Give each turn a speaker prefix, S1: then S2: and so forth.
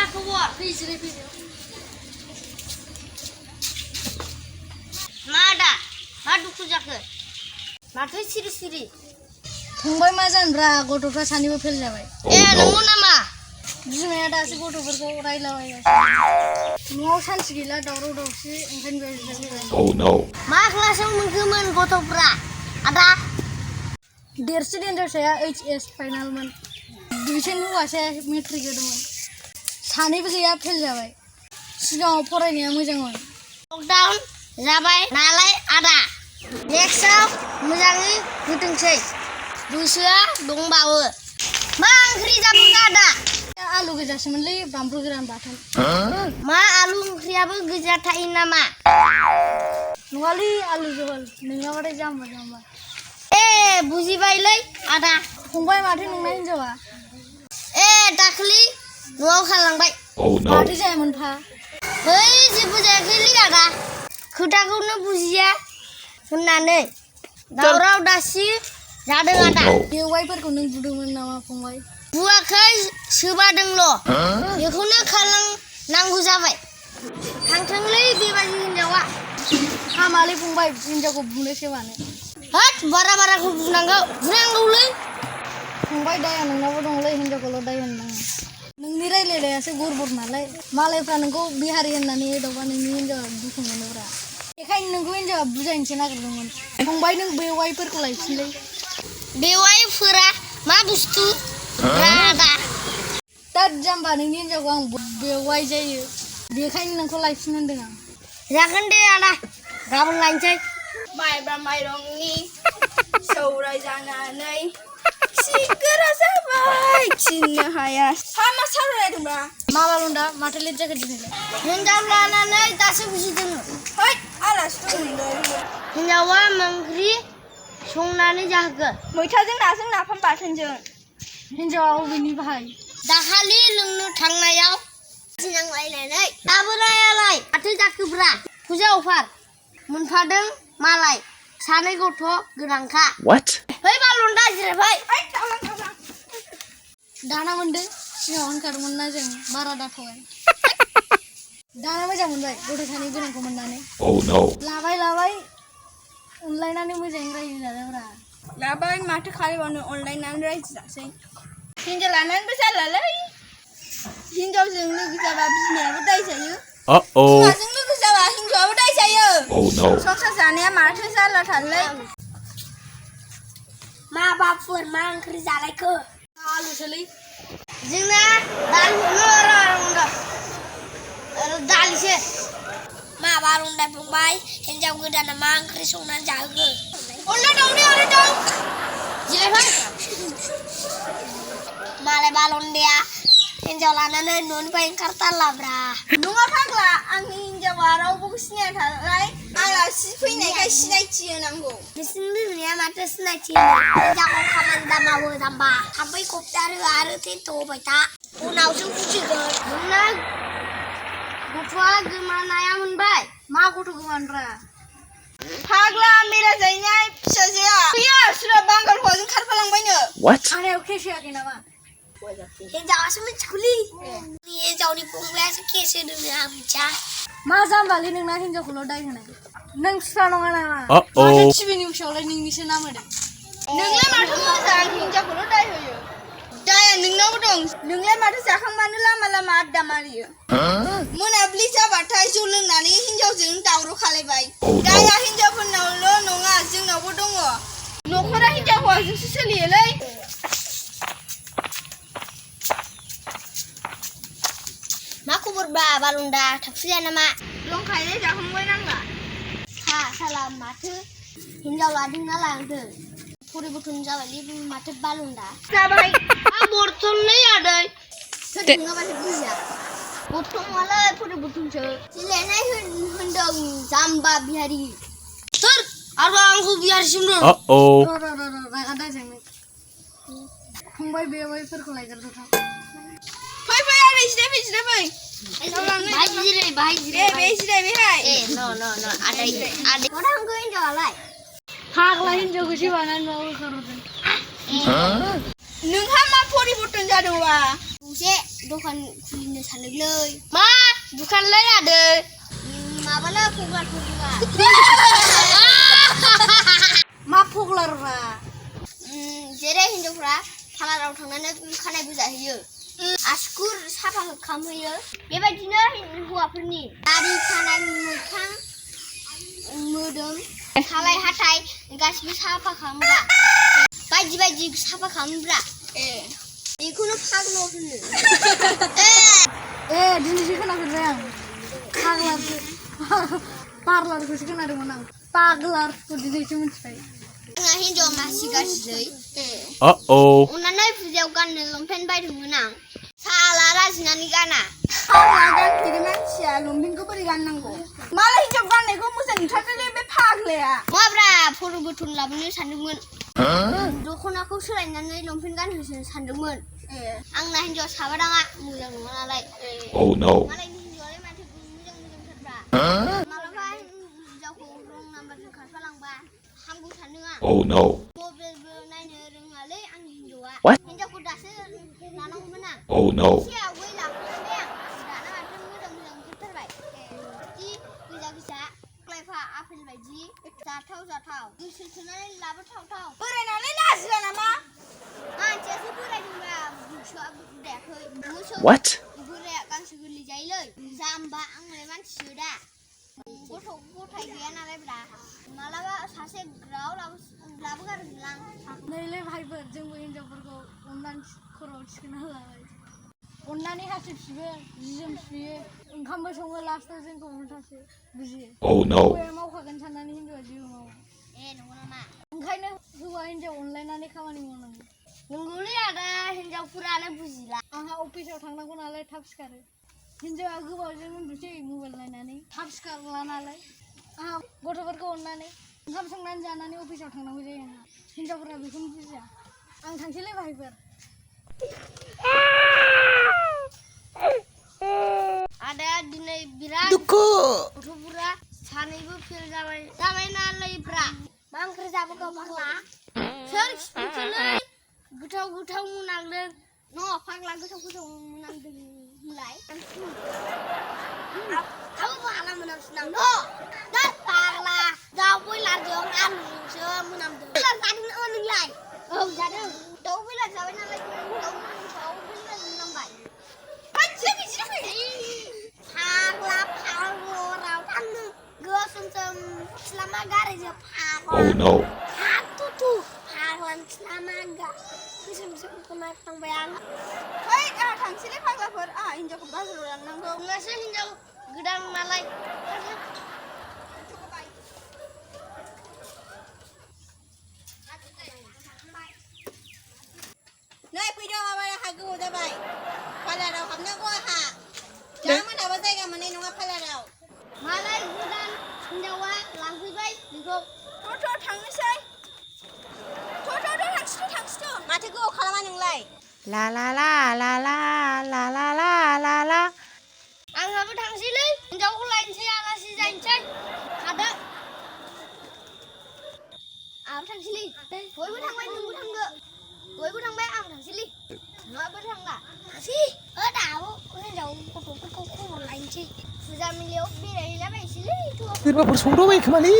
S1: खबर फैदो मा दा मा दुखु जाखो माथो सिरि सिरि
S2: फंबाय मा जानोब्रा गथ'फ्रा सानैबो फेल जाबाय
S1: नंगौ नामा
S2: बिमाया दासो गथ'फोरखौ रायलाबायगासिनो न'आव सानसे गैला दावराव दावसि ओंखायनो बेबायदि
S1: मा क्लासाव मोनखोमोन गथ'फ्रा आदा
S2: देरसिन हिनजावसाया HS फाइनालमोन दुइसिन हौवासाया मेट्रिक होदोंमोन सानैबो गैया फेल जाबाय सिगाङाव फरायनाया मोजांमोन
S1: लकडाउन जाबाय नालाय आदा नेक्स्टआव मोजाङै होथोंसै गोसोआ दंबावो मा ओंख्रि जाबोखो आदा
S2: आलु गोजासोमोनलै बानलु गोरान बाथोन
S1: मा आलु ओंख्रियाबो गोजा थायो नामा
S2: नङालै आलु जहल नोंनाबाथाय जाम्बा जाम्बा
S1: बुजिबायलै आदा
S2: फंबाय माथो नोंना हिनजावा
S1: दाखालि न'आव खालांबाय
S2: माथो जायामोनफा
S1: जेबो जायाखैलै आदा खोथाखौनो बुजिया होननानै दावराव दावसि जादों आदा
S2: बेवाइफोरखौ नों बुदोंमोन नामा फंबाय
S1: बुवाखै सोबादोंल' बेखौनो खालामनांगौ जाबाय थांथोंलै बेबायदि हिनजावा
S2: हामालै फंबाय हिनजावखौ बुनोसो मानो
S1: बाराखौ बुनांगौलै
S2: फंबाय दाया नोंनावबो दंलै हिनजावखौल' दाय होननाङा नोंनि रायलायनायासो गरबर नालाय मालायफ्रा नोंखौ बिहारि होननानै एदावबा नोंनि हिनजावा दुखु मोनोब्रा बेखायनो नोंखौ हिनजावा बुजायनोसो नागिरदोंमोन फंबाय नों बेवाइफोरखौ लायफिनलै
S1: बेवाइफोरा मा बुस्थु आदा
S2: दा जाम्बा नोंनि हिनजावखौ आं बेवाइ जायो बेखायनो नोंखौ लायफिन होनदों आं
S1: जागोन दे आदा गाबोन लायनोसै
S3: माइब्रा माइरंनि सौराय जानानै सिंगोरा जाबाय थिननो हाया मा सावरायदोंब्रा
S2: माबाल' दा माथो लेट जाखो दिनैलाय
S1: हिनजाव लानानै दासो बुजिदों
S3: आलासि दंमोनलै
S1: हिनजावा ओंख्रि संनानै जाहोगोन
S3: मैथाजों नाजों नाफाम बाथोनजों
S2: हिनजावा अबेनि बाहाय
S1: दाखालि लोंनो थांनायाव नांलायनानै लाबोनायालाय माथो जाखोब्रा फुजा अफार मोनफादों मालाय सानै गथ' गोनांखा बालन्दा जिरायबाय
S2: दाना मोनदों सिगाङाव होनखादोंमोन ना जों बारा दाथ'बाय दाना मोजां मोनबाय गथ' सानै गोनांखौ मोननानै लाबाय अनलायनानै मोजाङै रायजो जादोंब्रा
S3: लाबाय माथो खालामबावनो अनलायनानै रायजो जासै हिनजाव लानानैबो जालालै हिनजावजों लोगो जाबा बिमायाबो दाय जायो बिमाजों लोगो जाबा हिनजावाबो दाय जायो संसार जानाया माथो जारलाथारलै
S1: मा बाबुफोर मा ओंख्रि जालायखो
S2: आलुसोलै
S1: जोंना दालिसो मा बारंदाय फंबाय हिनजाव गोदाना मा ओंख्रि संनानै जाहोखो अनला दाउनि आरो दाउ जिरायबाय मालाय बालन्दाया हिनजाव लानानै न'निफ्राय ओंखारथारलाब्रा
S3: नङा फाग्ला आंनि हिनजावा रावबो सिनायथारलाय आलासि फैनायखाय सिनायथि होनांगौ
S1: बिसिनि बिमाया माथो सिनायथि हिनजावखौ खामानि दामावो जाम्बा थाम्फै खबथारो आरो टेन्ट होबाय था उनावसो बुजिगोन नोंना गथ'आ गोमानाया मोनबाय
S2: मा गथ' गोमानब्रा
S3: फाग्ला मेला जाहैनाय फिसाजोआ फैयो सुरा बांगाल हौवाजों खारफालांबायनो
S2: आनायाव केस होआखै नामा
S1: हिनजावासो मिथिखौलै हिनजावनि फंबायासो केस होदों आं मिथिया
S2: मा जाम्बालै नोंना हिनजावखौल' दाय होनाय नों फिफा नङा नामा माथो टिभि निउसआवलाय नोंनिसो नाम होदों
S3: नोंलाय माथो मोजां हिनजावखौल' दाय होयो दाया नोंनावबो दं नोंलाय माथो जाखांबानो लामा लामा आड्डा मारियो मोनाबिलि जाबाथाय जौ लोंनानै हिनजावजों दावराव खालायबाय दाया हिनजावफोरनावल' नङा जोंनावबो दङ न'खरा हिनजाव हौवाजोंसो सोलियोलै
S1: मा खबरबा बालन्दा थाबसु जाया नामा
S3: दंखायो जाखांबाय नांला
S1: साला माथो हिनजाव लादों ना लांदों परिबर्तन जाबायलै माथो बालन्दा
S3: जाबाय
S1: बर्तनलै आदै सोर नङाबानो बुजिया बर्तनआलाय परिबर्तनसो जिलायनाय होनदों जाम्बा बिहारि सोर आरो आंखौ बिहारिसिमदों
S2: रागा दाजांनो फंबाय बेवाइफोरखौ लायगारदो थां
S3: फै आदै जिरायफै
S1: बाहाय जिराय
S3: बे जिराय बेहाय
S1: आदै माथो आंखौ हिनजावालाय
S2: फाग्ला हिनजावखौसो बानानै न'आव होखारहरदों
S3: नोंहा मा परिबर्तन जादोंबा
S1: गंसे दखान खुलिनो सानदोंलै
S3: मा दुखानलाय आदै
S1: माबाला फुगा
S2: मा फगलारब्रा
S1: जेरै हिनजावफ्रा पार्लाराव थांनानै खानाय बोजाहैयो आसुगुर साफा खालामहैयो बेबायदिनो हौवाफोरनि दारि खानाय मोखां मोदोम सालाय हाथाय गासिबो साफा खालामग्रा बायदि बायदि साफा खालामग्रा बेखौनो फाग्ला होनो
S2: दिनैसो खोनाफेरबाय आं पार्लारखौसो खोनादोंमोन आं पाग्लारखौ दिनैसो मिथिबाय
S1: आंहा हिनजावा मासि गाज्रि अननानै फुजायाव गाननो लंपेन्ट बायदोंमोन आं साला लाजिनानै गाना
S3: गानफेरै मानसिया लंपेन्टखौ बोरै गाननांगौ मालाय हिनजाव गाननायखौ मोजां नुथारदोंलै बे फाग्लाया
S1: माब्रा फट' गोथोन लाबोनो सानदोंमोन दख'नाखौ सोलायनानै लंपेन्ट गानहोनो सानदोंमोन आंना हिनजावा साबादाङा मोजां नङा नालाय मालायनि हिनजावालाय माथो मोजां मोजांथारब्रा मालाबा हिनजावखौ रं नाम्बारजों खारफालांबा हामगौ सानदों आं मबाइलबो नायनो रोङालै आंनि हिनजावा हिनजावखौ दासो लानांगौमोन आं एसे आवगाय लाखांबाय आं दाना माथो मोजां मोजां ओंखारथारबाय बिदि गोजा गोजा क्लाइफा आपेल बायदि जाथाव गोसो थोनानै लाबोथावथाव
S3: बोरायनानै लाजिला नामा
S1: मानसियासो बोरायदोंब्रा गोसोआ बुदायाखै मोसौ बोराया गांसो गोरलै जायोलै जाम्बा आंलाय मानसिसो दा गथ' गथाय गैया नालाय ब्रा मालाबा सासे ग्राव लाबोगारगोनलां
S2: नैलै भाइफोर जोंबो हिनजावफोरखौ अननानै खर'आव थिखोना होलाबाय अननानै हासिब सिबो जि जोम सुयो ओंखामबो सङो लास्टआव जोंखौ उल्थासो बुजियो हौवाया मावखागोन साननानै हिनजावा जेबो मावो
S1: नंगौ नामा
S2: ओंखायनो हौवा हिनजाव अनलायनानै खामानि मावनांगौ
S1: नंगौलै आदा हिनजावफोरानो बुजिला
S2: आंहा अफिसाव थांनांगौ नालाय थाब सिखारो हिनजावा गोबावजों उन्दुसै मबाइल नायनानै थाब सिखारला नालाय आंहा गथ'फोरखौ अननानै ओंखाम संनानै जानानै अफिसाव थांनांगौ जायो आंहा हिनजावफोरा बेखौनो बुजिया आं थांसैलै भाइफोर
S1: आदाया दिनै बिराद गथ'फोरा सानैबो फेल जाबाय नालायब्रा मा ओंख्रि जाबोगौ फाग्ला सोर खिन्थालै गोथाव मोनांदों फाग्ला गोथाव मोनांदों होनलाय आंबो फाग्ला मोनामसुनांदों फाग्ला दाउ बयलारजों आलुजोंसो मोनामदों जादों नोंलाय औ जादों दाउ बयलार जाबाय नालाय दाउ बयलार मोनामबाय फाग्ला फाग्लराव थांनो गोसोम फुस्लामा गारिजों फाग्ला हाथुथु फाग्लानि फुस्लामा गोसोमखौ नायखांबाय आं
S3: आंहा थांसैलै फाग्लाफोर आंहा हिनजावखौ बाजाराव लांनांगौ
S1: नोंहासो हिनजाव गोदान नालाय
S3: नै फैदो माबार आंहा गोबाव जाबाय पार्लाराव हाबनांगौ आंहा जा मोनाबा जायगा मोननाय नङा पार्लाराव
S1: मालाय गोदान हिनजावा लांफैबाय बेखौ
S3: थांनोसै थांसै माथो गोबाव खालामा नोंलाय
S1: ला आंहाबो थांसैलै हिनजावखौ लायनोसै आलासि जाहैनोसै थादो आंहाबो थांसैलै बयबो थांबाय नोंबो थांदो बयबो थांबाय आंबो थांसैलै नोंहाबो थांला थांसै दाबो हिनजाव गथ'फोरखौ खबर लायनोसै फुजा मेलायाव बेरायहैलाबायनोसैलै
S4: सोरबाफोर संदावबाय खोमालै